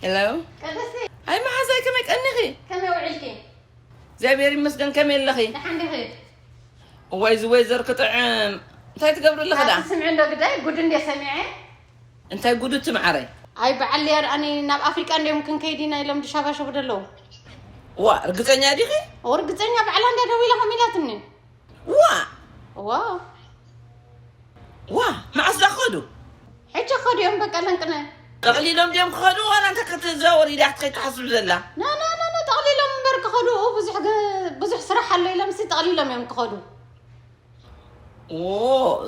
ሄሎ። ቅድስቲ፣ ኣይ መሓዛይ፣ ከመይ ቀኒኺ? ከመይ ውዒልኪ? እግዚኣብሔር ይመስገን። ከመይ ኣለኺ? ደሓን ዲኺ? እዋይ፣ እዚ ወይዘር ክጥዕም። እንታይ ትገብሪ ኣለኺ ደኣ? ስምዒ እንዶ ግዳይ ጉድ እንደ ሰሚዐ። እንታይ ጉድቲ መዓረይ? ኣይ በዓል ያርኣኒ፣ ናብ ኣፍሪቃ እንዲዮም ክንከይድ ኢና ኢሎም ድሻባሸቡ ደለዉ። ዋ፣ ርግፀኛ ዲኺ? ርግፀኛ፣ ባዕላ እንዳ ደዊላ ከም ኢላትኒ። ዋ ዋ ዋ፣ መዓስ ዳ ክኸዱ? ሕጂ ክኸዱ እዮም በቃ ለንቅነ። ጠቕሊሎም ድዮም ክኸዱ ዋላ እንታይ ክትዘዋወር ኢላ ክትኸይድ ትሓስብ ዘላ? ና ና ና ና፣ ጠቕሊሎም እምበር ክኸዱ። ብዙሕ ገ- ብዙሕ ስራሕ ኣሎ ኢሎም ሲ ጠቕሊሎም እዮም ክኸዱ። ኦ፣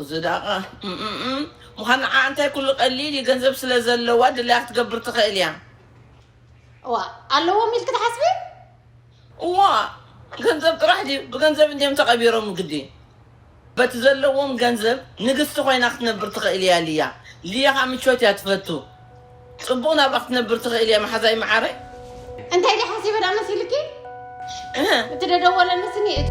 ዝዳቐ እም፣ እም፣ እም። ምዃን ንዓ እንታይ ኩሉ ቀሊል እዩ። ገንዘብ ስለ ዘለዋ ድላያ ክትገብር ትኽእል እያ። ዋ ኣለዎም ኢልክ ትሓስቢ? እዋ፣ ገንዘብ ጥራሕ ድዩ? ብገንዘብ እንዲዮም ተቐቢሮም ግዲ። በቲ ዘለዎም ገንዘብ ንግስቲ ኮይና ክትነብር ትኽእል እያ ሊያ። ሊያ ከዓ ምቾት እያ ትፈቱ። ፅቡቕ ናብራ ክትነብር ትኽእል እያ መሓዛይ መዓረይ። እንታይ ዲ ሓሲበ ዳ መሲልኪ? እህ፣ እቲ ደደወለኒ ስኒ እቲ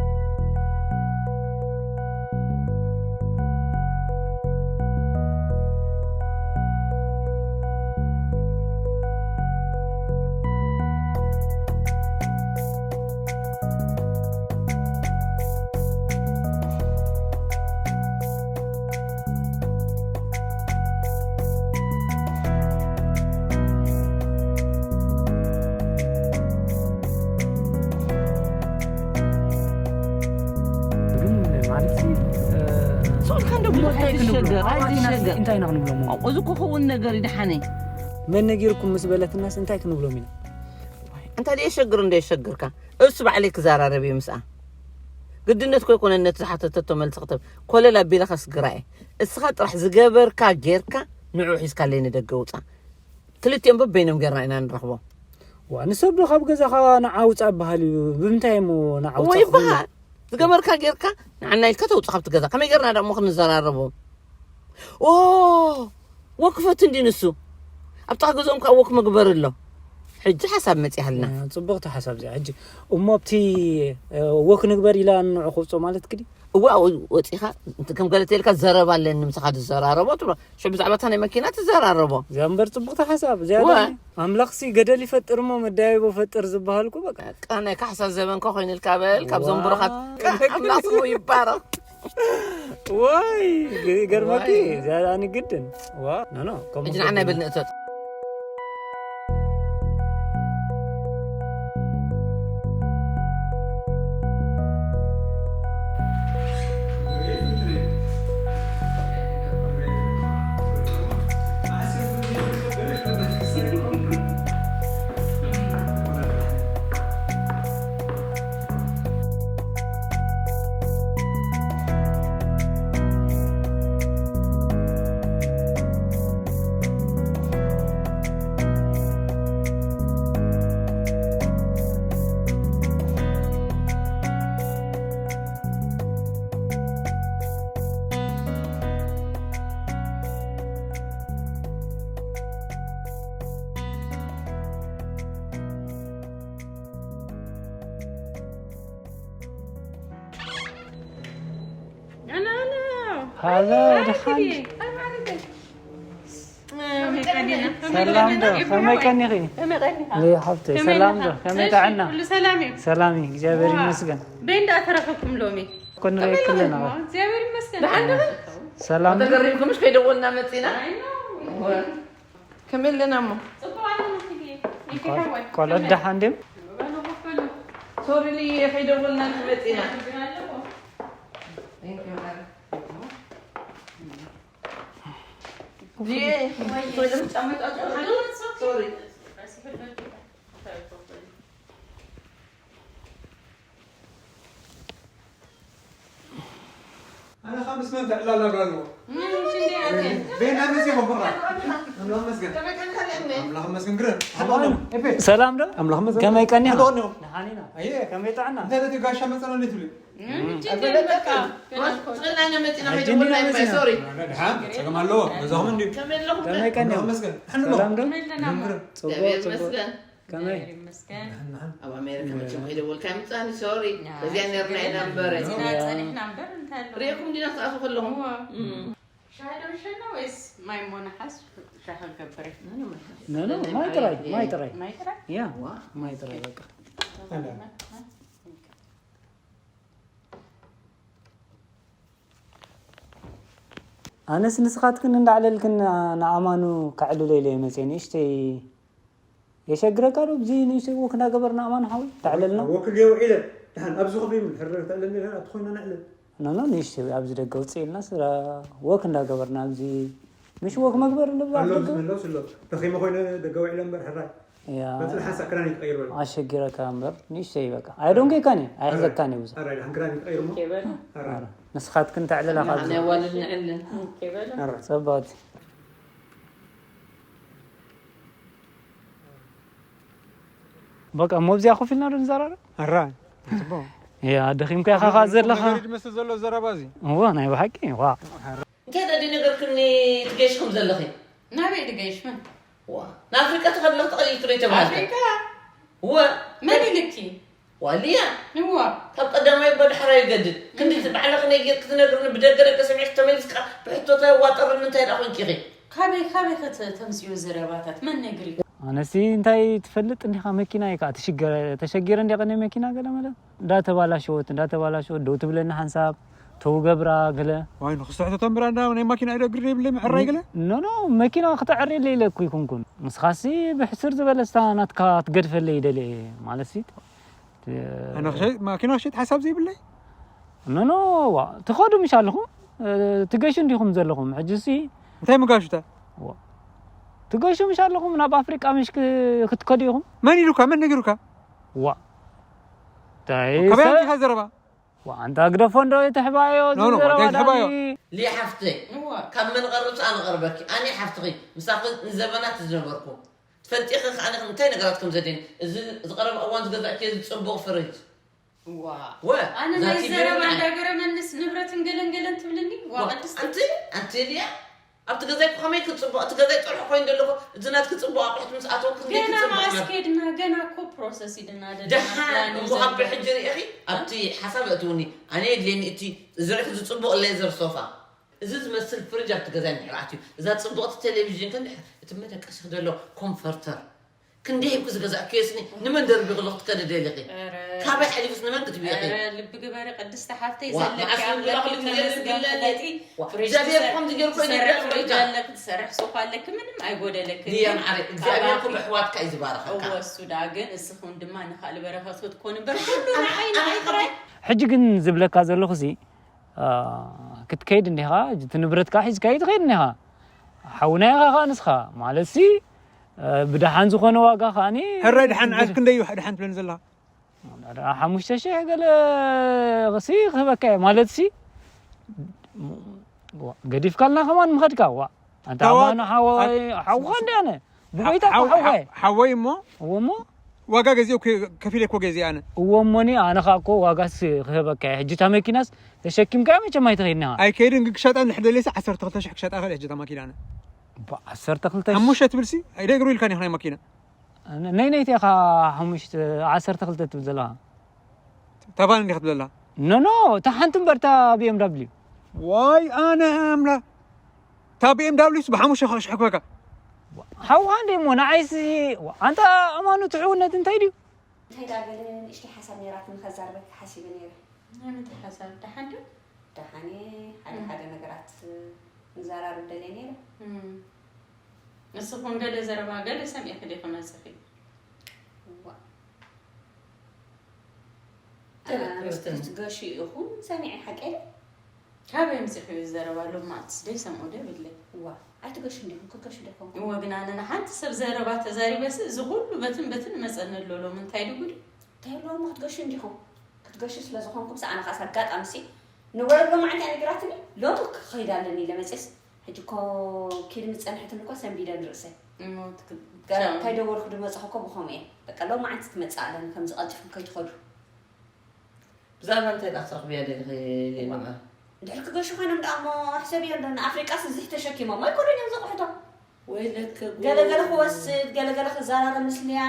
ግን ማለት ሶልካ እንደ ብዙሕ ኣይትሸገር፣ ኣይትሸገር። እንታይ ኢና ክንብሎም? እዚ ክኸውን ነገር ይድሓነ። መን ነጊርኩም ምስ በለትናስ እንታይ ክንብሎም ኢና? እንታይ ደየሸግር እንደየሸግርካ እሱ ባዕለይ ክዘራረብ እዩ ምስኣ። ግድነት ኮይኮነ ነቲ ዝሓተተቶ መልሲ ክተብ ኮለል ኣቢለ ከስግራ እየ። እስኻ ጥራሕ ዝገበርካ ጌርካ ንዑ ሒዝካለይ ንደገ ውፃ። ክልቲኦም በበይኖም ጌርና ኢና ንረኽቦ። ዋ ንሰብ ዶ ካብ ገዛኻ ንዓ ውፃ በሃል እዩ? ብምንታይ እሞ ንዓ ውፃ ወይ ክብሉ? በሃል ዝገበርካ ጌርካ ንዓና ኢልካ ተውፃ ካብቲ ገዛ። ከመይ ጌርና ደሞ ክንዘራረቦ? ኦ ወክፈት እንዲ ንሱ ኣብ ጥቓ ገዝኦም ከዓ ወክ ምግበር ኣሎ። ሕጂ ሓሳብ መፂሃልና። እ፣ ፅቡቕቲ ሓሳብ እዚኣ። ሕጂ እሞ ኣብቲ እ፣ ወክ ንግበር ኢላ ንዑ ክውፅኦ ማለት ክዲ እዋ ወፂኻ እንት- ከም ገለ ተልካ ዘረባ ኣለኒ ምሳኻ ትዘራረቦ ትብሎ። ሽዑ ብዛዕባ እታ ናይ መኪና ትዘራረቦ። እዚኣ እምበር ፅቡቕቲ ሓሳብ እዚኣ ወ- ዳኒ። ኣምላኽሲ ገደል ይፈጥር እሞ መዳይቦ ፈጥር ዝበሃልኩ በቃ በቃ ናይ ካሕሳ ዘበንካ ኮይኑልካ በል ካብዞም ዋ። ብሩኻት። በቃ ኣምላኽ ስሙ ይባረኽ። ዋይ ግ- ገርመኪ ዋይ። እዚኣ ዳኒ ግድን ዋ ኖ ኖ ከምኡ ሕጂ ንዓና ግድን። ይበል ንእተት። ሃሎ ደሓን ሰላም ዶ ከመይ ቀኒኺ? ወይ ሓፍተይ ሰላም ዶ ከመይ ጥዕና? ሰላም እዩ። ሰላም እዩ እግዚኣብሔር ይመስገን። በይ እንዳተረፈኩም ሎሚ ኮንሬ ክለና እግዚኣብሔር ይመስገን። ሰላም ዶ? ተገሪምኩምሽ ከይደወልና መፂና። ከመይ ኣለና እሞ ቆልዑ ደሓን ድም? ሶሪ ልየ ከይደወልና መፂና። ልየ ቶይለም ጫመጣ ሶሪ ኣነ ካብ ምስ መን ክዕላል ናብራ ኣለዎ? ቤና መሲኹም ብራ። ኣምላኽ መስገን። ኣምላኽ መስገን ግረን። ሓጥኦም። ሰላም ዶ? ኣምላኽ መስገን። ከመይ ቀኒኻ? ሓጥኦም። ደሓን ኢና። ኣየ። ከመይ ጥዕና? እንታይ ነቲ ጋሻ መጸና እንዴት ብሉ? ትኽእልና መጺና ሕጂ ከይደወልና እንዲና ይባይ መጺና። ሶሪ። ደሓን ጸገም ኣለዎ። ገዛኹም እንዲ። ከመይ ኣለኹም? ከመይ ቀኒኹም? ኣምላኽ መስገን። ሕንሎ። ሰላም ዶ? ግረን። ጽቡቕ እግዚኣብሔር ጽቡቕ። ይመስገን። ከመይ? ኣብ ኣሜሪካ መቸም ከይደወልካ ምጻኒ ሶሪ። በዚያ ነርና ኢና እምበር። ዚና ጸኒሕና እምበር እንታይ ኣሎ? ሪእኩም ዲና ክትኣትዉ ከለኹም። እም። ሻሂ ዶ ይሸና ወይስ ማይ እሞ ንሓዝ? ኖ ኖ፣ ማይ ጥራይ፣ ማይ ጥራይ። ማይ ጥራይ? ያ፣ ማይ ጥራይ በቃ። ኣነስ ንስኻትክን እንዳዕለልክን ንኣማኑ ከዕልሎ ኢለ መፅየ። ንእሽተይ የሸግረካ ዶ? ብዚ ንእሽተይ ወክ እንዳገበርና ኣማኑ ሓወይ ተዕለልና። ወክ ገይሩ ኢለ ድሓን ኣብዚ ክፍሊ ምን ሕረር ተዕለኒ ድሓን ኣብቲ ኮይና ነዕለል። ኖ ኖ፣ ንእሽተይ ኣብዚ ደገ ውፅእ ኢልና ስራ ወክ እንዳገበርና ኣብዚ ምሽ ወክ መግበር ንብዛ ኣሎ ኣብዚ ደገ። መለስ ኣሎ። ደኺመ ኮይነ ደገ ውዒለ እምበር ሕራይ። ያ መፅእ ሓንሳእ ክዳን ይቀይር በል። ኣሸጊረካ እምበር ንእሽተይ በቃ። ኣይዶንጌካን እዩ ኣይሕዘካን እዩ ብዙ። ሕራይ ድሓን ክዳን ይቀይር እሞ። ኬበል። ሕራይ። ንስኻትክን ተዕለላ ካብ ናይ ዋልል ንዕልን። ኬበል። ሕራይ። ፀባቲ በቃ እሞ ኣብዚኣ ኮፍ ኢልና ዶ ንዘራረብ? ሕራይ። ፅቡቅ። ያ ደኺምካ ኢኻ ከኣ ዘለኻ። መገዲ ዝመስል ዘሎ ዘረባ እዚ። እዎ ናይ ብሓቂ ዋ። እንታይ ደዲ ነገርክኒ ትገሽኩም ዘለኺ? ናበይ ድገይሽ መን? ዋ፣ ንኣፍሪቃ ተኸድለኽ ተቐሊልኪ ዶ ይተባሃልካ? ኣፍሪቃ? ወ፣ መን ኢልኪ? ዋልያ? እዋ። ካብ ቀዳማይ እባ ዳሕራይ ይገድድ። ክንዲ እቲ ባዕልኺ ነይ ጌርኪ ትነግርኒ ብደገ ደገ ሰሚዕኪ ተመሊስካ ብሕቶታ ዋጠርኒ እንታይ ደኣ ኮንኪ ኢኺ? ካበይ ካበይ ኸ ተ- ተምፅዮ ዘረባታት መን ነግሪኪ? ኣነሲ እንታይ ትፈልጥ እንዲኻ መኪና እዩ ከዓ ትሽገረ ተሸጊረ እንዲ ቀነ መኪና ገለ መለ እንዳተባላሸወት እንዳተባላሸወት ደው ትብለኒ ሓንሳብ ተው ገብራ ገለ ዋይ ንክስተሕተቶም ብራንዳ ናይ ማኪና ኢዶ ግሪ ይብለይ ምሕራይ ገለ ኖ ኖ መኪና ክተዕርየለይ ኢለ እኮ ይኩንኩን ንስኻሲ ብሕስር ዝበለ ስታ ናትካ ትገድፈለይ ይደልየ ማለት ሲ ኣነ ክሸይጥ ማኪና ክሸይጥ ሓሳብ ዘይብለይ ኖ ኖ ዋ ትኸዱ ምሽ ኣለኹም ትገሹ እንዲኹም ዘለኹም ሕጂ ሲ እንታይ ምጋሹታ ትገሹ ምሽ ኣለኹም ናብ ኣፍሪቃ ምሽ ክትከዱ ኢኹም መን ኢሉካ መን ነጊሩካ ዋ እንታይ ከበይ ኣምፂኻ ዘረባ ኣንታ ግደፎ እንዶ የተሕባዮ ዘረባ ዳኒ ሊያ ሓፍተይ ካብ መን ቀርብስ ኣነ ቀርበኪ ኣነ ሓፍትኺ ምሳኺ ንዘበናት ዝነበርኩ ትፈልጢ ኢኺ ከኣ እንታይ ነገራት ከም ዘድልየኒ እዚ ዝቐረበ እዋን ዝገዛእክዮ እዚ ጽቡቕ ፍሪጅ ዋ ኣነ ናይ ዘረባ እንዳገረመንስ ንብረትን ገለንገለን ትብልኒ ዋ ቅድስቲ ኣንቲ ኣንቲ ሊያ ኣብቲ ገዛይ ከመይ ክጽቡቕ እቲ ገዛይ ጥርሑ ኮይኑ ደለኹ እዚ ናትኪ ጽቡቕ ኣቑሑት ምስ ኣተወ ክንደይ ገና ክጽቡቕ ነይሩ። ማስኬድና ገና እኮ ፕሮሰስ ኢድና ደለና ደሓን ፕላን እዩ እሞ ዘሎ። ካብ ብሕጂ ርኢኺ ኣብቲ ሓሳብ ኣእትውኒ ኣነ የድልየኒ እቲ እዚ ርኢኺ ዝጽቡቕ ሌዘር ሶፋ እዚ ዝመስል ፍርጅ ኣብቲ ገዛይ እንድሕር ኣትዩ እዛ ጽቡቕቲ ቴሌቪዥን ከ እንድሕር እቲ መደቀሲ ክደሎ ኮንፈርተር ክንደይ ሂብኪ ዝገዛእክዮ ስኒ ንመን ደርቢኺ ዶ ክትከዲ ደሊኺ? ካበይ ሓሊፉስ ንመን ክትብኢኺ? ኧረ ልቢ ግበሪ ቅድስቲ ሓፍተይ ዘለኪ ኣምላኽ ይመስገን ፍለጢ ፍሪጅ ትሰርሒ ኣለኪ ትሰርሒ ሶፋ ኣለኪ ምንም ኣይጎደለክን ድያ ማዓረይ እግዚኣብሔር ኩሉ ኣሕዋትካ እዩ ዝባረኸካ እወ እሱ ደኣ ግን እስኹም ድማ ንኻልእ በረኸት ክትኮኑ እምበር ኩሉ ንዓይ ንዓይ ጥራይ ሕጂ ግን ዝብለካ ዘለኹ ሲ ክትከይድ እንዲኻ እቲ ንብረትካ ሒዝካዮ ትኸይድ እንዲኻ ሓውና ኢኻ ኸዓ ንስኻ ማለት ሲ ብደሓን ዝኾነ ዋጋ ከዓኒ ሕራይ ደሓን ዓርኪ ክንደይ እዩ ደሓን ትብለኒ ዘለኻ ሓሙሽተ ሽሕ ገለ ሲ ክህበካ እየ ማለት ሲ ገዲፍካልና ከማን ምኸድካ ዋ ኣንታ ኣማኑ ሓወይ ሓውኻ እንዲ ኣነ ብጎይታ ሓውኻ ሓወይ እሞ እዎ እሞ ዋጋ ገዚኦ ከፊለ እኮ ገዚአ ኣነ እዎ እሞኒ ኣነ ከዓ እኮ ዋጋስ ክህበካ እየ ሕጂ እታ መኪናስ ተሸኪምካያ መቸም ኣይትኸይድኒ ኢኻ ኣይከይድን ግን ክሸጣ እንድሕር ደልየሲ ዓሰርተ ክልተ ሽሕ ክሸጣ ይኽእል ሕጂ እታ ማኪና ኣነ ዓሰርተ ክልተ ሓሙሽተ ትብልሲ ኣይደግሩ ኢልካኒ ኢኻ ናይ ማኪና ነይነይቲ ኢኻ ሓሙሽተ ዓሰርተ ክልተ ትብል ዘለኻ ታባን እንዲኻ ትብለላ ኖኖ እታ ሓንቲ እምበር እታ ቢኤምዳብሊዩ ዋይ ኣነ ኣምላ እታ ቢኤምዳብሊዩስ ብሓሙሽተ ሽሕ ክበካ ሓውኻ እንደ እሞ ንዓይሲ ኣንታ ኣማኑ ትሕውነት እንታይ ድዩ እንታይ ዳ ገለ ንእሽተይ ሓሳብ ነይራትኒ ከዛርበኪ ሓሲበ ነይረ ናይ ምንታይ ሓሳብ ደሓን ድዩ ደሓን ሓደ ሓደ ነገራት ንዘራርብ ደልየ ነይረ ንስኹም ገለ ዘረባ ገለ ሰሚዕኪ ዲኺ መፂኺ ክትገሹ ኢኹም ሰሚዐ ሓቂ ካበይ ኣምፂኺ እዩ ዘረባ ሎማዓንትስ ደይሰምዖ ዶ የብለይ እዋ ኣይትገሹ እንዲኹም ክትገሹ ዶ ኮንኩም እወ ግን ኣነ ንሓንቲ ሰብ ዘረባ ተዛሪበሲ እዚ ኩሉ በትን በትን መፀኒ ኣሎ ሎሚ እንታይ ድጉድ እንታይ ኣለዎ እሞ ክትገሹ እንዲኹም ክትገሹ ስለ ዝኾንኩም ኣነ ኻስ ኣጋጣሚ ሲ ንወለድ ሎማዓንቲ እያ ነጊራትኒ ሎሚ ክኸይድ ኣለኒ ኢለ መፅየስ ሕጂ እኮ ኪድ ምስ ፀንሐትኒ እኮ ሰንቢደ ንርእሰይ እሞ ትክ- እንታይ ደወልኩ ድመፃኹ እኮ ብኸምኡ እየ በቃ ሎማዓንቲ ትመፅእ ኣለኒ ከምዚ ቀልጢፍኩም ከይትኸዱ ብዛዕባ እንታይ ደኣ ክትረኽብያ ደሊኺ ሌሊ መዓር? እንድሕር ክገሹ ኮይኖም ደኣ እሞ ሕሰብዮ እንዶ ንኣፍሪቃስ እዚህ ተሸኪሞም ኣይኮኑን እዮም ዘቑሕቶም። ወይለከ ጉድ። ገለገለ ክወስድ ገለገለ ክዘራረብ ምስ ሊያ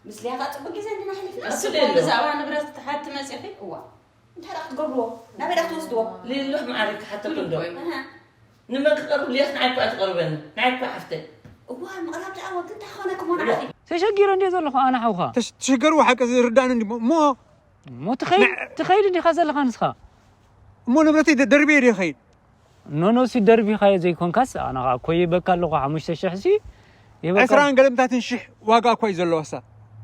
ምስ ሊያ ከዓ ፅቡቅ ግዜ እንዲና ኣሕሊፍና። እሱ ዶ ብዛዕባ ንብረት ክትሓቲ መፂኺ? እዋ እንታይ ደኣ ክትገብርዎ? ናበይ ደኣ ክትወስድዎ? ሌሊ ዶ መዓር ክሓተኪ እንዶ? እህ። ንመን ክቐርብ ሊያስ ንዓይ እኮ እያ ትቐርበኒ። ንዓይ እኮ ሓፍተይ። እዋ ምቕራብ ደኣ ወግን እንታይ ኾነኩም ንዓኺ? ተሸጊረ እንድየ ዘለኹ ኣነ ሓውኻ። ተሽ- ትሽገርዎ ሓቂ ዝርዳእኒ እንዲ እሞ እሞ ትኸይድ ትኸይድ እንዲኻ ዘለኻ ንስኻ። እሞ ንብረተይ ደ- ደርብየ ድየ ኸይድ ኖኖ ሲ ደርቢኻዮ ዘይኮንካስ ኣነ ኸዓ እኮ ይህበካ ኣለኹ ሓሙሽተ ሽሕ ሲ ይህበካ። ዕስራን ገለምታትን ሽሕ ዋጋ እኳ እዩ ዘለዋ እሳ።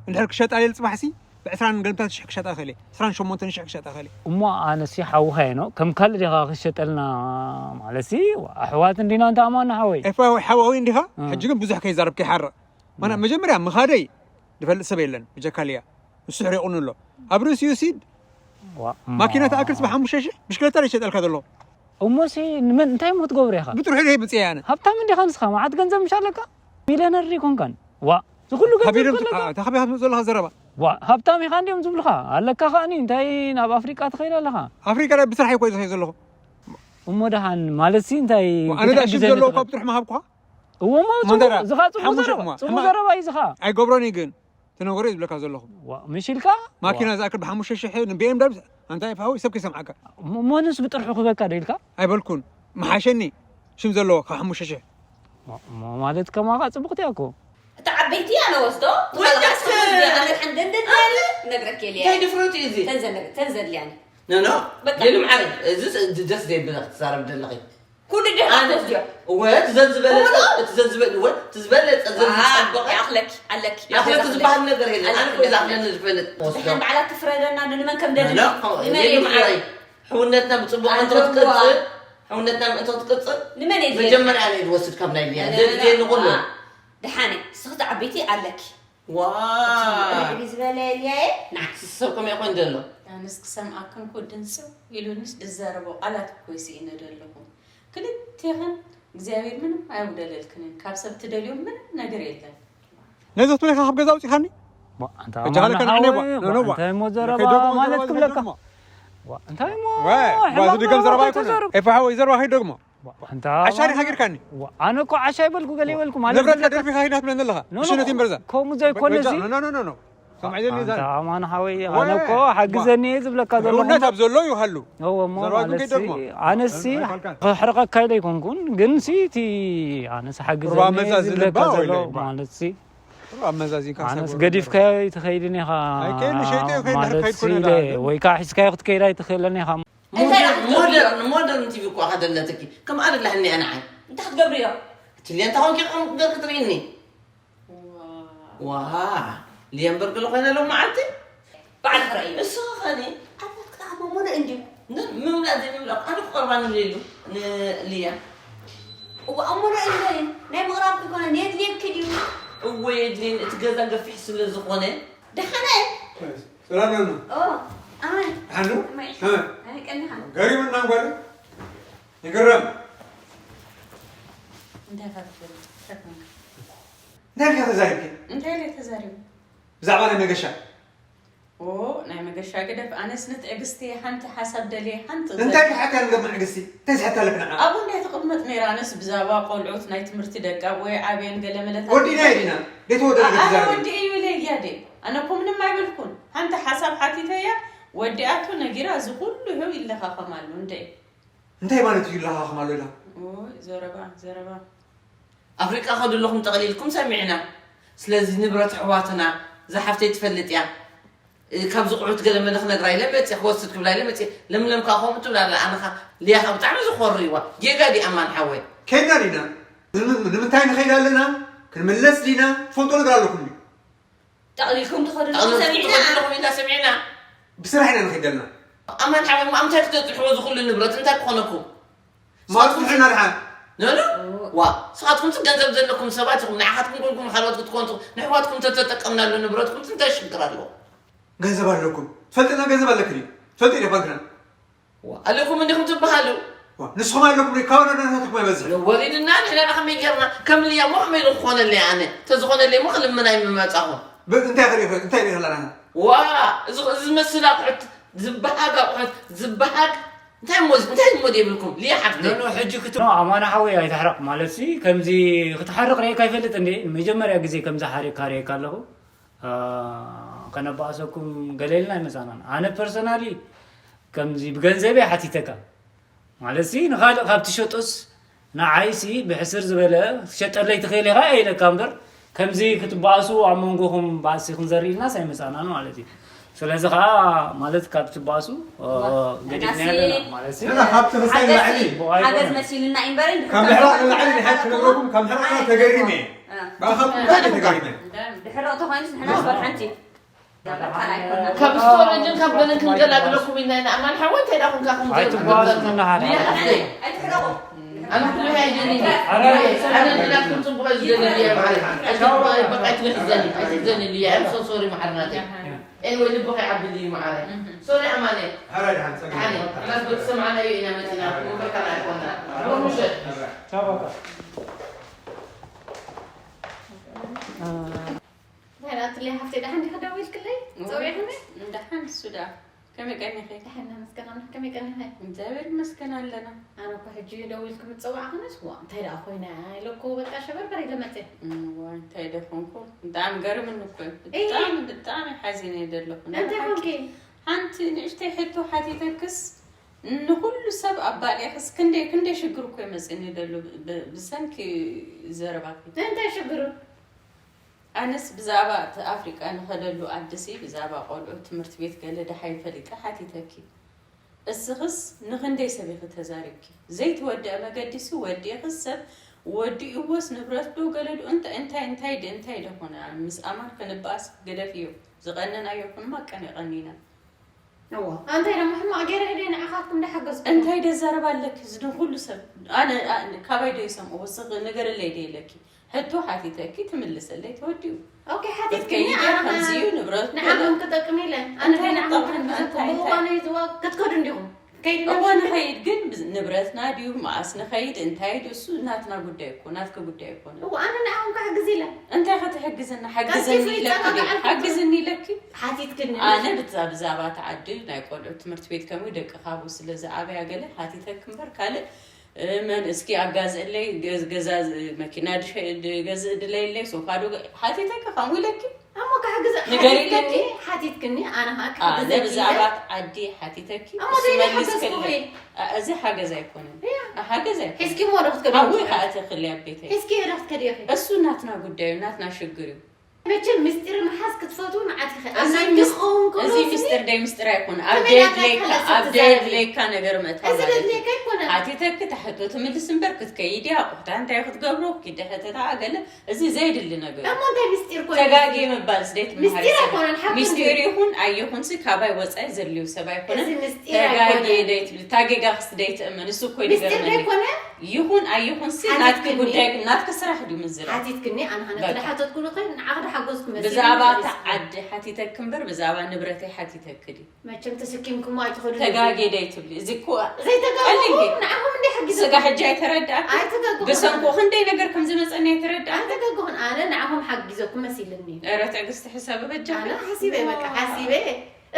እንድሕር ክሸጣ ኢለ ጽባሕ ሲ ብዕስራን ገለምታትን ሽሕ ክሸጣ እኽእል እየ። ዕስራን ሸሞንተን ሽሕ ክሸጣ እኽእል እየ። እሞ ኣነሲ ሓውኻ እየ ኖ ከም ካልእ ዲኻ ክሸጠልና ማለትሲ ኣሕዋት እንዲና እንተ ኣማና ሓወይ። ኤፋ ሓዋዊ እንዲኻ ሕጂ ግን ብዙሕ ከይዛረብ ከይሓርቕ። ማና መጀመርያ ምኻደይ ዝፈልጥ ሰብ የለን ብጀካ ልያ። ንሱ ሕሪቑኒ ኣሎ። ኣብ ርእሲኡ ሲ ዋ፣ ማኪና ትኣክልስ ብሓሙሽተ ሽሕ ብሽክለታ ዶ ይሸጠልካ ዘሎ? እሞሲ ንመን እንታይ እሞ ክትገብሮ ኢኻ? ብጥርሑ ዶ ይብጽእ ኣነ? ሃብታም እንዲኻ ንስኻ መዓት ገንዘብ ምሽ ኣለካ? ሚልዮነር ዶ ኣይኮንካን? ዋ እዚ ኩሉ ገንዘብ ካቢሎም ከለካ ተኸቢኻ ትመጽእ ዘለኻ ዘረባ። ዋ ሃብታም ኢኻ እንዲዮም ዝብሉኻ ኣለካ ከኣኒ እንታይ ናብ ኣፍሪቃ ትኸይድ ኣለኻ? ኣፍሪቃ ዳ ብስራሕ እኮ ዝኸይድ ዘለኹ። እሞ ደሓን ማለትሲ እንታይ ኣነ ዳ ሽም ክትሕግዘኒ ዘለዉ እኳ ትኽእል? ብጥርሑ ምሃብኩኻ። እዎ እሞ ማንደራ፣ ጽቡቕ ዝኻ ጽቡቕ ሓሙሽተ ዘረባ እሞ፣ ጽቡቕ ሕማ- ዘረባ እዩ ዝኻ። ኣይገብሮን እዩ ግን ትነግሮ እዩ ዝብለካ ዘለኹ። ዋ፣ ምሽልካ ማኪና ዝኣክል ብሓሙሽተ ሽሕ ንቢኤም ዳብስ ኣንታይ ፋዊ ሰብ ከይሰምዓካ። ሞ- ሞንስ ብጥርሑ ክበካ ዶ ኢልካ? ኣይበልኩን። መሓሸኒ ሽም ዘለዎ ካብ ሓሙሽተ ሽሕ። ሞ- ሞ- ማለት ከማኻ ጽቡቕቲ እያ እኮ። እታ ዓበይቲ ኣነ ወስዶ ወደስ- ትኸልኻስ ከመዝያ ኣነ ሓንደንደን ነግረክ የለ እንታይ ድፍረት እዩ እዚ ተንዘን ተንዘን ሊያን ኖ ኖ በቃ። ሌሉ ምዓር እዚ ደስ ዘይብል ክትዛረብ ደለኺ ኩሉ ድሕሪ ኣነ ወስድዮ እወ እቲ ዘዝበለጸ እወ። እቲ ዘዝበለ እወ እቲ ዝበለጸ ዘዝጸበቐ ይኣኽለኪ ኣለኪ ይኣኽለኪ ዝበሃል ነገር የለን ኣነ እኮ ዝኣኽለኒ ዝፈልጥ ወስዶ ድሓን ባዕላ ትፍረደና ንመን ከም ደሊ ኖ ኖ ሌሉ ምዓር ሕውነትና ብጽቡቕ እንተ ክትቅጽል ሕውነትና ምእንቲ ክትቅጽል ንመን እየ ዝብል? መጀመርያ ኣነ ዝወስድ ካብ ናይ ሊያ ዘድልየኒ ኩሉ ድሓነ ስኽቲ ዓበይቲ ኣለኪ ዋው ርዕድ ዝበለ የልያየ ንዓክስ ሰብ ከመይ ይኾን ዘሎ ኣነስ ክሰምዓክን እኮ ድንጽው ኢሉንስ ድዛረቦ ቃላት እኮ ይስኢነ ደለኹ ክልቴኽን እግዚኣብሔር ምንም ኣየጉደለልክንን ካብ ሰብ ትደልዮ ምንም ነገር የለን ነዚ ክትብለካ ካብ ገዛ ኣውፂኻኒ እጃለካ ንዓነዋ እንታይ እሞ ዘረባ ማለት ክብለካ እንታይ እሞ ሕማቕ ዝድገም ዘረባ ኣይኮነ ኤፋ ሓወይ ዘረባ ከይደግሞ ኣንታ ዓሻ ዲኻ ጌርካኒ? ኣነ እኮ ዓሻ ይበልኩ ገለ ይበልኩ ማለት ንብረትና ደርቢኻ ሂድና ትብለኒ ኣለኻ። እሺ ነቲ እምበርዛ። ከምኡ ዘይኮነሲ። ኣንታ ኣማን ሓወይ ኣነ እኮ ሓግዘኒ እየ ዝብለካ ዘለኹ። ሕውነት ኣብ ዘሎ እዩ ሃሉ። እወ እሞ ዘረባ ግን ማለትሲ ከይደግሞ። ኣነሲ ክሕርቐካ ኢለ ኣይኮንኩን ግንሲ እቲ ኣነስ ሓግዘኒ እየ ዝብለካ ዘሎ ማለትሲ። ኣነስ ገዲፍካዮ ኣይትኸይድን ኢኻ ማለትሲ ወይ ከዓ ሒዝካዮ ክትከይድ ኣይትኽእልን ኢኻ። ሞደርን ሞደርን ቲቪ እኮ ኣኸደለትኪ ከም ኣደላ ህኒኣ ንዓይ እንታይ ክትገብርዮ ትልየ እንታይ ኮንኪ ከም ክትገር ክትርእኒ ዋ ሊየንበርግ ዝኾነ ሎም መዓልቲ ባዕልኺ ረእዩ ንስኺ ኸኒ ኣባት ክትኣሞ ሙሉእ እንድዩ ምምላእ ዘይምምላእ ኣነ ክቐርባ ንሌሉ ንልያ እዋ ኣሞ ረእዩ ናይ ምቕራብ ክኮነ የድልየኪ ድዩ እወ የድልየኒ እቲ ገዛ ገፊሕ ስለ ዝኾነ ደሓነ ሰላም ነው። ኦ፣ አማን። ሐኑ? አማን። እ። አይ፣ ቀንሃ። ገሪም እና ጓል ይግረም። እንታይ ፈርፍ? ፈርፍ። እንታይ ልካ ተዛሪብኪ? እንታይ ልካ ተዛሪቡ? ብዛዕባ ናይ መገሻ። ኦ፣ ናይ መገሻ ግደፍ። ኣነስ ንትዕግስቲ ሓንቲ ሓሳብ ደልየ፣ ሓንቲ እንታይ ክሓታ ንገብ ንዕግስቲ? እንታይ ዝሓታ ለክ ንዓ? ኣብኡ እንደ ተቐመጥ ነይራ። ኣነስ ብዛዕባ ቆልዑት ናይ ትምህርቲ ደቃ ወይ ዓብየን ገለ መለታት ወዲና ኢልና። ደይተወደደ ኣነ ገዛ ወዲ እዩ ኢለ እያ ደ ኣነ እኮ ምንም ኣይበልኩን። ሓንቲ ሓሳብ ሓቲተያ ወዲኣቱ ነጊራ እዚ ኩሉ ይኸው ይለኻኸማሉ እንደ እንታይ ማለት እዩ ይለኻኸማሉ ኢላ? ኦይ ዘረባ ዘረባ ኣፍሪቃ ከዱ ኣለኹም ጠቕሊልኩም ሰሚዕና። ስለዚ ንብረት ኣሕዋትና እዛ ሓፍተይ ትፈልጥ እያ። ካብ ዝቑሑት ገለ መለ ክነግራ ኢለ መፅእ ክወስድ ክብላ ኢለ መፅእ ለምለም ከዓ ከምኡ ትብል ኣላ ኣነኻ ሊያኻ ብጣዕሚ ዝኾርይዋ ጌጋ ዲ ኣማን ሓወይ ከይድና ዲና ንምንታይ ንኸይድ ኣለና ክንምለስ ዲና ትፈልጦ ነገር ኣለኩም ድዩ ጠቕሊልኩም ትኸዱ ኣለኹም ሰሚዕና ኢልና ሰሚዕና ብስራሕ ኢና ንኸይድ ዘለና ኣማን ሓወይ እሞ ኣምታይ ክተፅልሕዎ ዝኽሉ ንብረት እንታይ ክኾነኩም ማትኩም ሕና ድሓን ኖኖ ዋ ስኻትኩም ሲ ገንዘብ ዘለኩም ሰባት ኢኹም ንዓኻትኩም ኮንኩም ካልኦት ክትኮኑ ንሕዋትኩም ተተጠቀምናሉ ንብረትኩም ሲ እንታይ ሽግር ኣለዎ ገንዘብ ኣለኩም ትፈልጥና ገንዘብ ኣለክ ድዩ ትፈልጥ ኢለ ባንክና ኣለኩም እንዲኹም ትበሃሉ ንስኹም ኣለኩም ካብ ረዳታትኩም ኣይበዝሕ ወሊድና ንሕና ከመይ ጌርና ከም ልያ ሞ ከመይ ኢሉ ክኾነለይ ኣነ ተዝኾነለይ ሞ ክልምን ኣይምመፃኹ እንታይ እንታይ ሪእና ኣለና ዋ እዚ ዝመስል ኣቑሑት ዝበሃግ ኣቑሑት ዝበሃግ እንታይ እሞ እንታይ እሞ የብልኩም ሊያ ሓፍተይ ኖ ሕጂ ክት ኣማና ሓወይ ኣይትሕረቕ ማለት ሲ ከምዚ ክትሓርቕ ርኤካ ይፈልጥ እንዴ ንመጀመርያ ግዜ ከምዚ ሓሪቕካ ርኤካ ኣለኹ ከነባእሰኩም ገለ ኢልና ኣይመፃናን ኣነ ፐርሰናሊ ከምዚ ብገንዘብ እየ ሓቲተካ ማለት ሲ ንኻልእ ካብ ትሸጦስ ንዓይሲ ብሕስር ዝበለ ክትሸጠለይ ትኽእል ኢኻ ኢለካ እምበር፣ ከምዚ ክትበኣሱ ኣብ መንጎኹም ባእሲ ክንዘርእ ኢልናስ ኣይመጻእናን ማለት እዩ። ስለዚ ኸኣ ማለት ካብ ትበኣሱ፣ እ፣ ገዲፍናዮ ኣለና ማለት እዩ። ንሕና ካብቲ ክሳይ ሓገዝ ንላዕሊ፣ ሓገዝ መሲሉና እዩ እምበር፣ እንድሕር ካብ ምሕራቕ ንላዕሊ ንሓድ ክነግረኩም፣ ካብ ምሕራቕ ተገሪመ እየ። እ። ብኣኻትኩም ብጣዕሚ ተገሪመ። ድሕረቕ ተኾይኑስ ንሕናስ ወላ ሓንቲ። ካብ ስቶሬጅን ካብ ገለን ክንገላግለኩም ኢልና ኢና። ኣማን ሓወይ፣ እንታይ ደኣ ኮንካ ከም ኣይትጓዙ ዘንብበልና? እናሃለ። ኣነ ኣነ ኩሉ ኣይደልን። ኣረ። ኣነ ናትኩም ጽቡቕ እዩ ዝደሊ እየ፣ ማዓረይ። ኣይትጓ-፣ በቃ ኣይትሕዘኒ፣ ኣይትሕዘኒ ልያ። I'm so sorry፣ ማዓር ናተይ። ኤንወይ፣ ልብኺ ይዓብልይ እዩ፣ ማዓረይ። ሶሪ፣ ኣማነ። ኣረ፣ ደሓን፣ ጸገም ኣነ፣ የለን። ኣናስ በቲ ሰማዕናዮ ኢና መጺና። ወፈር ካልእ ኣይኮንና። ሮሙሸ። ቻው፣ በቃ። እንታይ ደኣ ትብሊ ሓፍተይ፣ ደሓን ዲኺ? ደዊልክለይ? እወ። ጸዊዕክኒ? ደሓን፣ እሱ ደኣ። ከመይ ቀኒኺ? ደሓን፣ ነመስገን ኣምላኽ። ከመይ ቀኒኺ? እግዚኣብሔር ይመስገን ኣለና። ኣነ እኮ ሕጂ ደዊልኩም ዝጸዋዕክንስ፣ ዋ፣ እንታይ ደኣ ኮይነ ኢለ እኮ በቃ ሸበርበር ኢለ መጽየ። እዋ፣ እንታይ ዶ ኮንኩ? ብጣዕሚ ገርምኒ እኮ እዩ። እይ። ብጣዕሚ፣ ብጣዕሚ ሓዚነ እየ ዘለኹ። እንታይ ሓንቲ፣ ኮንኪ? ሓንቲ ንእሽተይ ሕቶ ሓቲተክስ፣ ንኹሉ ሰብ ኣባሊዕክስ፣ ክንደይ፣ ክንደይ ሽግር እኮ እዩ መጺኒ ዘሎ ብ-፣ ብ-፣ ብሰንኪ ዘረባኪ። እንታይ ሽግሩ? ኣነስ ብዛዕባ እቲ ኣፍሪቃ ንኸደሉ ዓድሲ፣ ብዛዕባ ቆልዑ ትምህርቲ ቤት ገለ ደሓይ ፈሊጠ ሓቲተኪ። እስኽስ ንኽንደይ ሰብ ኢኺ ተዛሪብኪ? ዘይተወድአ መገዲሱ ወዲእኽስ ሰብ ወዲእዎስ ንብረት ዶ ገለ ዶ እንተ-፣ እንታይ፣ እንታይ ድ-፣ እንታይ ዶ ኾነ? ምስ ኣማን ክንበኣስ ግደፍዮ። ዝቐነናዮ ሕማቕ ቀን የቐኒና። እዋ፣ ኣንታይ ደሞ ሕማቕ ገይረ እየ ንዓኻትኩም ደሓገዝኩ። እንታይ ደዛረብ ኣለኪ? እዚ ዶ ኩሉ ሰብ? ኣነ፣ ኣነ፣ ካባይ ዶ ይሰምዕዎ? ስቕ ንገርለይ ዶ ኢለኪ? ሕቶ ሓቲተኪ ትምልሰለይ ተወዲኡ። ኦኬ፣ ሓቲትክኒ ክትከይዲ ኣነ ከምዚ እዩ ንብረት ንዓኹም ክጠቅም ኢለ። ኣነ እንታይ ንዓኹም ክጠቅም? ክሕግዘኩም። እንታይ? ብእዋኑ እዩ ዝዋ-፣ ክትከዱ እንዲኹም። ከይዲ እኮ ንኸይድ ግን ብዝ-፣ ንብረትና ድዩ? መኣስ ንኸይድ? እንታይ ድዩ? እሱ ናትና ጉዳይ እኮ፣ ናትኪ ጉዳይ ኣይኮነን። እዋ፣ ኣነ ንዓኹም ክሕግዝ ኢለ። እንታይ ክትሕግዝና? ቀልጢፉ ሓግዝኒ ኢለኪ ይጸጋጋዕ ድዩ? ኣልኩ። ሓግዝኒ ኢለኪ? ሓቲትክኒ። ኣነ ብዛ-፣ ብዛዕባ እቲ ዓዲ ናይ ቆልዑ ትምህርቲ ቤት ከምኡ ደቂ ካብኡ ስለ ዝኣበያ ገለ ሓቲተኪ እምበር ካልእ፣ እ፣ መን እስኪ ኣጋዝእለይ፣ ገዝ-፣ ገዛ ዝ-፣ መኪና ድሸ-፣ ድገዝእ ድለይለይ፣ ሶፋ ዶ ገ-፣ ሓቲተኪ ከምኡ ኢለኪ? እሞ ክሕግዘ-፣ ንገሪ ሓቲትክኒ፣ ኢለኪ? ሓቲትክኒ፣ ኣነ ኸኣ ኣነ ክሕግዘኪ ኢለ። ብዛዕባ ዓዲ ሓቲተኪ፣ ኣሞ እሱ ዘይሓገዝኩኺ? መልስክለይ። ኣ፣ እዚ ሓገዝ ኣይኮነን። እያ። ኣ፣ ሓገዝ ኣይኮነን። ሒዝኪሞ ዶ ክትከዲ? ኣብኡ ኢኻ እተኽሊ ኣብ ቤተይ። ሒዝኪዮ ዶ ክትከዲ ኢኺ? እሱ ናትና ጉዳይ እዩ፣ ናትና ሽግር እዩ። መቸም ምስጢር ምሓዝ ክትፈትዉ ንዓት ኢኺ። ኣብ እዚ ናይ ምስ-፣ ክኸውን ከሎ እዚ ስኒ ምስጢር ደይ ምስጢር ኣይኮነን። ኣብ ከመይ ዳካ ደየድለይካ፣ ከለስ ኣብ ትዛረቢ? ደየድለይካ ነገር ምእታው እዚ ማለት እዩ። ደድለይካ ኣይኮነን። ሓቲተኪ፣ ታሕቶ ትምልስ እምበር ክትከይዲ፣ ኣቑሑታ እንታይ ክትገብሮ፣ ኪዲ ሕተታ ገለ፣ እዚ ዘየድሊ ነገር እዩ። እሞ እንታይ ምስጢር ኮይኑ? ተጋግየ ምባል ስደይ ትመሃሪ ምስጢር ሰብ። ኣይኮነን፣ ሓቂ ምስጢር እንድዩ። ይኹን ኣይኹንሲ ካባይ ወጻኢ ዘድልዩ ሰብ ኣይኮነን። እዚ ምስጢር ተጋግየ ኣይኮነን። ደይ ትብል፣ ታጌጋኽስ ደይ ትእመን፣ እሱ እኮ እዩ ምስጢር ዝገርመኒ። ዘይኮነ? ይኹን ኣይኹንሲ ናትኪ ሓቲትክኒ። ጉዳይ፣ ናትኪ ስራሕ ድዩ ምዝራብ? ሓቲትክኒ፣ ኣነ ኸነ በቃ። ክዳ ሓተትኩ ንኸይድ፣ ንዓኽ ዳ ሓገዝኩ መሲሉ ብዛዕባ እታ መለስኩ። ዓዲ ሓቲተኪ እምበር ብዛዕባ ንብረተይ ሓቲተኪ ድዩ? መቸም ተሰኪምኩሞ ኣይትኸዱን ኢኹም። ተጋጌ ደይ ትብሊ። እዚ እኮ ዘይተጋገኹም፣ ቀሊል እዩ። ንዓኹም እንደ ሓጊዘኩም። ስጋ ሕጂ ኣይተረድኣኪ? ኣይተጋገኹም። ብሰንኩ ክንደይ ነገር ከም ዝመጸኒ ኣይተረድኣኪ? ኣይተጋገኹን። ኣነ ንዓኹም ሓጊዘኩም መሲልኒ። ኧረ ትዕግስቲ ሕሰቢ በጃኺ። ኣነ ሓሲበ፣ በቃ፣ ሓሲበ።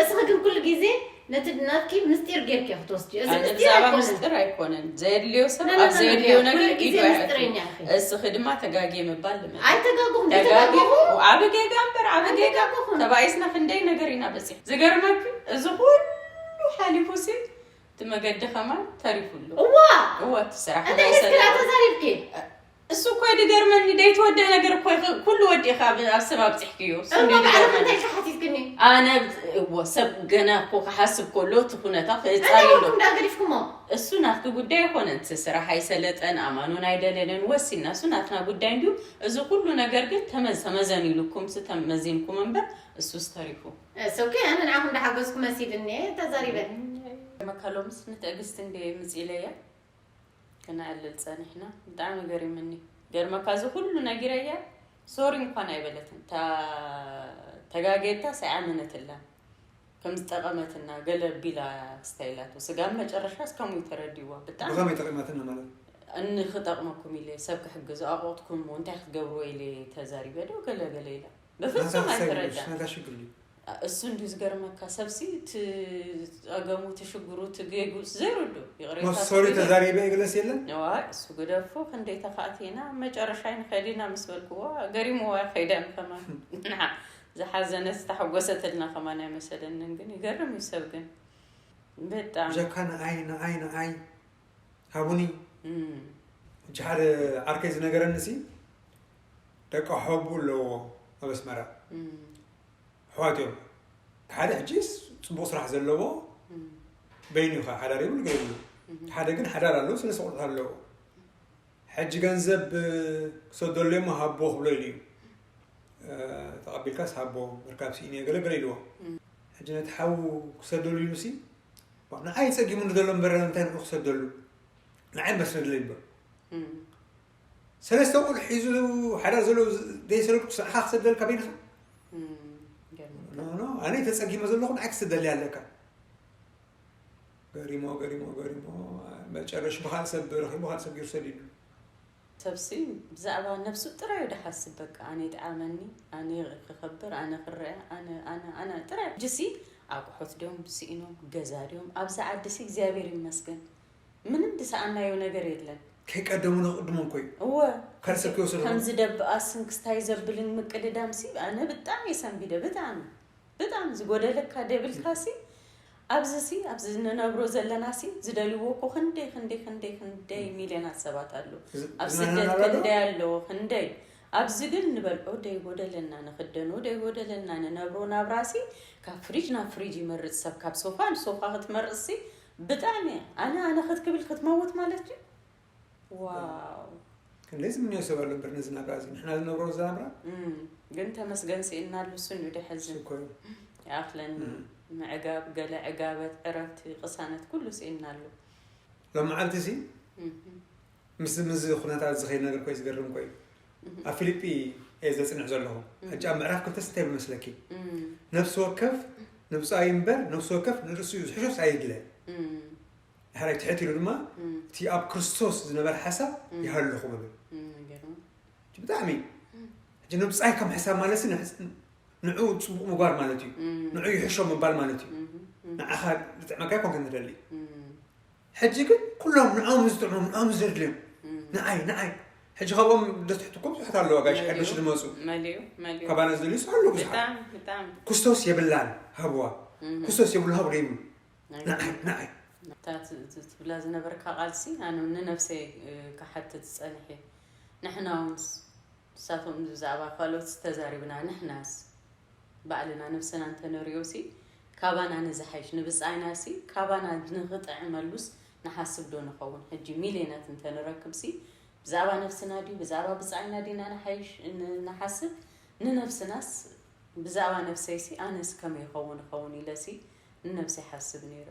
እስኺ ግን ኩሉ ግዜ ነቲ ናትኪ ምስጢር ጌርኪ ክትወስድዮ። እዚ ኣነ ምስጢር ብዛዕባ ኣይኮነን። ምስጢር ኣይኮነን። ዘየድልዮ ሰብ ነ፣ ነ፣ ኣብ ነ፣ ነ፣ ዘየድልዮ ነ፣ ነገር ኩሉ ግዜ ኢዱ ኣይኣትውን። ምስጢረኛ ኢኺ። እስኺ ድማ ተጋግየ ምባል ልመድ። ኣይተጋገኹን፣ ተጋግየ ዘይተጋገኹ። ዓቢ ጌጋ እምበር፣ ዓቢ ጌጋ። ኣይተጋገኹን። ተባኢስና ክንደይ ነገር ኢና በጺሕ። ዝገርመኪ፣ እዚ ኩሉ ሓሊፉሲ፣ እቲ መገዲ ከማን ተሪፉ ኣሎ። እዋ! እዋ፣ እቲ ስራሕ እንታይ ሒዝክላ ኣይሰለጠን። ተዛሪብኪ? እሱ እኮ እዩ ዝገርመኒ፣ ደይትወድእ ነገር እኮ ይኸ-፣ ኩሉ ወዲእኻ ኣብ፣ ኣብ ሰብ ኣብጺሕክዮ። እሱ እሞ እንድዩ ባዕልኺ ዝገርመኒ። እንታይ ኢልኪ ሓቲትክኒ? ኣነ ብ-፣ እዎ፣ ሰብ ገና እኮ ክሓስብ ከሎ እቲ ኩነታት ክጻሪ እንታይ ኣሎ። ኮንኩም ደኣ ገዲፍኩሞ? እሱ ናትኪ ጉዳይ ኣይኮነን። እቲ ስራሕ ኣይሰለጠን፣ ኣማኑን ኣይደለለን፣ ወሲና። እሱ ናትና ጉዳይ እንድዩ። እዚ ኩሉ ነገር ግን ተመዝ-፣ ተመዘን ኢሉኩም፣ ስ-፣ ተመዚንኩም እምበር እሱስ ተሪፉ። እስ ኦኬ፣ ኣነ ንዓኹም እንዳሓገዝኩ መሲልኒ እየ ተዛሪበ። መካሎምስ ንትዕግስቲ እንድየ ምጽኢለያ። ክነዕልል ጸኒሕና። ብጣዕሚ ገሪምኒ። ገርመካ፣ እዚ ኩሉ ነጊረያ፣ ሶሪ እንኳን ኣይበለትን። እታ ተጋጌታስ ኣይኣመነትላን። ከም ዝጠቐመትና ገለ ቢላ ክስታይ ኢላቶ። ስጋብ መጨረሻስ ከምኡ እዩ ተረዲእዋ። ብጣዕሚ ብኸመይ ጠቒማትና ማለት? እንክጠቕመኩም ኢለ፣ ሰብ ክሕግዞ፣ ኣቑጥኩም እንታይ ክትገብርዎ ኢለ ተዛሪበ ዶ ገለ ገለ ኢላ። ብፍጹም ናታ ክሳይ ኣይተረዳን። ናታ ሽግር እዩ። እሱ እንድዩ ዝገርመካ፣ ሰብሲ እቲ ጸገሙ፣ እቲ ሽግሩ፣ እቲ ጌግኡስ ዘይርድኦ። ይቕሬታ ሞስ ሶሪ ትብል። ተዛሪበ ይግለስ የለን? እዋይ፣ እሱ ግደፎ፣ ክንደይ ተኻእቲና፣ መጨረሻ ኣይንኸይድ ኢና ምስ በልክዎ፣ ገሪምዋ ከይደ ከማን። ንዓ ዝሓዘነት ዝተሓጎሰትልና ከማን ኣይመሰለንን፣ ግን ይገርም እዩ ሰብ ግን። በጣም። ብጀካ ንኣይ፣ ንኣይ፣ ንኣይ። ሃቡኒ። እም። ሕጂ ሓደ ዓርከይ ዝነገረኒ ሲ ደቂ ሓቡ ኣለዎ ኣብ ኣስመራ። ኣሕዋት እዮም። ሓደ ሕጂ ጽቡቕ ስራሕ ዘለዎ በይኑ እዩ ሓዳር ይብል ገይሩ። ሓደ ግን ሓዳር ኣለዎ፣ ሰለስተ ቆልዑት ኣለዎ። ሕጂ ገንዘብ ክሰደሉ እሞ ሃቦ ክብሎ ኢሉ እዩ። ተቐቢልካስ ሃቦ፣ ምርካብ ስኢነ ገለ ገለ ኢልዎ። ሕጂ ነቲ ሓዉ ክሰደሉ ኢሉ ሲ ንዓይ ጸጊሙ ንደሎ እምበር እንታይ ንዑ ክሰደሉ ንዓይ መስደለ ይበል። ሰለስተ ቆልዑ ሒዙ ሓዳር ዘለዎ ዘይሰደድኩ ንዓኻ ክሰደልካ በይንኻ? ኖ፣ ኖ፣ ኣነ ተጸጊመ ዘለኹ ንዓይ ክሰደሊ ኣለካ። ገሪሞ፣ ገሪሞ፣ ገሪሞ፣ መጨረሽ ብኻል ሰብ ረኺቡ፣ ኻል ሰብ ገይሩ ሰዲዱ። ሰብሲ ብዛዕባ ነብሱ ጥራይ እዩ ድሓስብ። በቃ ኣነ ይጥዓመኒ፣ ኣነ ክኸብር፣ ኣነ ክረአ፣ ኣነ፣ ኣነ፣ ኣነ ጥራይ። ሕጂሲ ኣቑሑት ድዮም ስኢኖም፣ ገዛ ድዮም? ኣብዚ ዓዲሲ እግዚኣብሔር ይመስገን ምንም ድሰኣናዮ ነገር የለን። ከይቀደሙ ንቕድሞም ኮይ እወ፣ ካልእ ሰብ ከይወሰዶ። ከምዚ ደብኣስን ክስታይ ዘብልን ምቅድዳምሲ ኣነ ብጣዕሚ እየ ሰንቢደ፣ ብጣዕሚ፣ ብጣዕሚ ዝጎደለካ ደብልካሲ። ኣብዚሲ፣ ኣብዚ ንነብሮ ዘለናሲ ዝደልይዎ እኮ ክንደይ፣ ክንደይ፣ ክንደይ፣ ክንደይ ሚልዮናት ሰባት ኣለዉ። እዚ ኣብ እዚ ስደት ናናብራ ዶ? ክንደይ ኣለዉ፣ ክንደይ። ኣብዚ ግን ንበልዖ ደይጎደለና፣ ንኽደኖ ደይጎደለና፣ ንነብሮ ናብራሲ ካብ ፍሪጅ ናብ ፍሪጅ ይመርጽ ሰብ፣ ካብ ሶፋ ንሶፋ ክትመርጽሲ ብጣዕሚ ኣነ፣ ኣነ ክትክብል ክትመውት ማለት ድዩ? ዋው። ክንደይ ዝምንዮ ሰብ ኣሎ እምበር ነዚ ናብራ እዚ። ንሕና ዝነብሮ እዚ ናብራ? እም፣ ግን ተመስገን ስኢንናሉ፣ እሱ እዩ ደሕዝን። እሱ እኮ እዩ። ይኣኽለኒ። እም። ምዕጋብ፣ ገለ ዕጋበት፣ ዕረፍቲ፣ ቅሳነት፣ ኩሉ ስኢንናሉ። ሎም መዓልቲ እዚ እም። ምስ፣ ምስ ኩነታት ዝኸይድ ነገር እኮ እዩ ዝገርም እኮ እዩ። እም። ኣብ ፊሊጲ እየ ዘጽንዕ ዘለኹ። እም። ሕጂ ኣብ ምዕራፍ ክልተ እንታይ ይመስለኪ? እም። ነፍሲ ወከፍ ንብጻዩ እምበር፣ ነፍሲ ወከፍ ንርእሱ እዩ ዝሕሾስ ኣይድለ። እም። ድሕራይ ትሕት ኢሉ ድማ እም። እቲ ኣብ ክርስቶስ ዝነበረ ሓሳብ እም። ይሃልኹ በለ። እም፣ ገርም። እቲ ብጣዕሚ እም። ሕጂ ንብጻይ ከም ሕሳብ ማለት ሲ ንሕስ-፣ ንዑ ጽቡቕ ምግባር ማለት እዩ። እም። ንዑ ይሕሾ ምባል ማለት እዩ። እም፣ እም። ንዓኻ ዝጥዕመካ ይኮንካ ንደሊ። እም። ሕጂ ግን ኩሎም ንዖም ዝጥዕሞም፣ ንዖም ዘድልዮም። እም። ንዓይ፣ ንዓይ። ሕጂ ካብኦም ደትሕትኩም ብዙሓት ኣለዋ ጋሽ መሊኡ፣ ሓደሽ ዝመጹ። መሊኡ፣ መሊኡ። ካባና ዝደልዩ ኣለዉ ብዙሓት። ብጣዕሚ፣ ብጣዕሚ። ክርስቶስ የብላን ሃብዋ። እም። ክርስቶስ የብሉ ሃብሉ ይብሉ። ናይ ንዓይ፣ ንዓይ። እታ ት-፣ ት-፣ ትብላ ዝነበርካ ቃልሲ፣ ኣነ ንነፍሰይ፣ እ፣ ክሓትት ጸኒሐ። ንሕና እውንስ፣ ንሳቶም ብዛዕባ ካልኦት ተዛሪብና፣ ንሕናስ ባዕልና ነፍስና እንተነሪኦሲ፣ ካባና ንዝሓይሽ፣ ንብጻይናሲ፣ ካባና ንኽጥዕመሉስ ንሓስብ ዶ ንኸውን? ሕጂ ሚልዮናት እንተንረክብሲ፣ ብዛዕባ ነፍስና ድዩ፣ ብዛዕባ ብጻይና ዲና ንሓይሽ፣ ን-፣ ንሓስብ? ንነፍስናስ፣ ብዛዕባ ነፍሰይሲ፣ ኣነስ ከመይ ይኸውን፣ ይኸውን ኢለሲ፣ ንነብሰይ ሓስብ ነይረ።